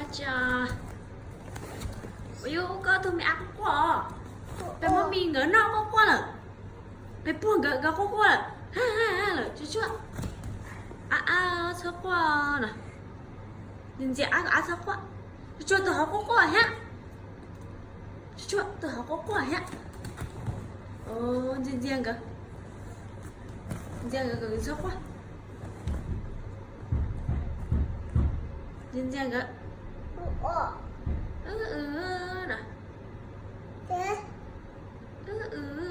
Ua, yus koj tug me ab quaj quaj os. Peb muab me nkawd noj quaj quaj lawm. Peb puag nkawd nkawd quaj quaj lawm. Ha ha ha lawm, tsuag tsuag. Ab ab txhob quaj no. Ntxias ab, ab txhob quaj. Tsuag tsuag, tus hauv quaj quaj thiab. Tsuag tsuag, tus hauv quaj quaj thiab. Ntxias ntxias nkawd. Ntxias nkawd kom nkawd txhob quaj. Ntxias ntxias nkawd. Wb wb no. Wb wb.